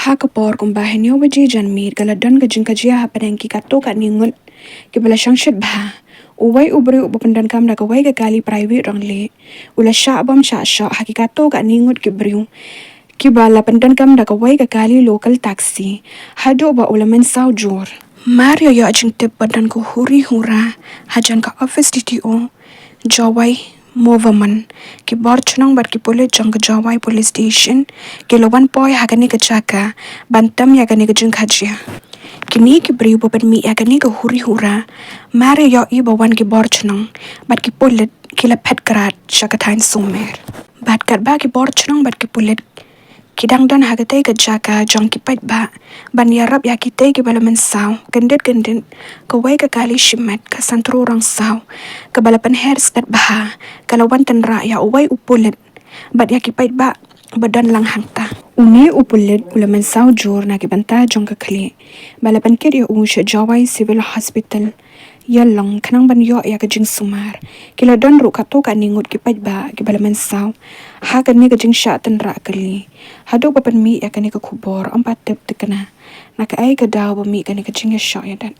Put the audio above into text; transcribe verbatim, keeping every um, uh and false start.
Ha ka por kumba hynñiew baje janmiet ka la don ka jingkajia hapdeng ki katto katne ngut kiba la shongshit bha. Uwei u briew uba pyndonkam da kawei ka kali private rangleh u la shah bom shah shoh ha ki katto katne ngut ki briew kiba la pyndonkam da kawei ka kali local taxi haduh ba u la mynsaw jur. Mar ïoh ïoh jingtip ba don ka huri hura hajan ka office D T O Jowai Mowaman, ki bor chnong bad ki pulit jong ka Jowai Police Station ki la wan poi ha kane ka jaka ban tem ïa kane ka jingkajia. Kine ki briew ba pynmih ïa kane ka huri hura, mar ïoh ïa ba wan ki bor chnong bad ki pulit ki la phet krad sha ka thaiñ Sumer. Bad katba ki bor chnong bad ki pulit ki dang don ha katei ka jaka jong ki paidbah ban ïarap ïa kitei kiba la mynsaw, kyndit kyndit kawei ka kali shimet ka Santru Rangsaw kaba la pynher stet bha ka la wan tynrah ïa uwei u pulit bad ïa ki paidbah ba don lang hangta. Une u pulit u la mynsaw jur na ki bynta jong ka khlieh bad la pynkit ïa u sha Jowai Civil Hospital ïa long khnang ban ïoh ïa ka jingsumar. Ki la don ruh katto katne ngut ki paidbah kiba la mynsaw ha kane ka jingshah tynrah kali haduh ba pynmih ïa kane ka khubor ym pat tip thikna na kaei ka daw ba mih kane ka jingïashoh ïadat.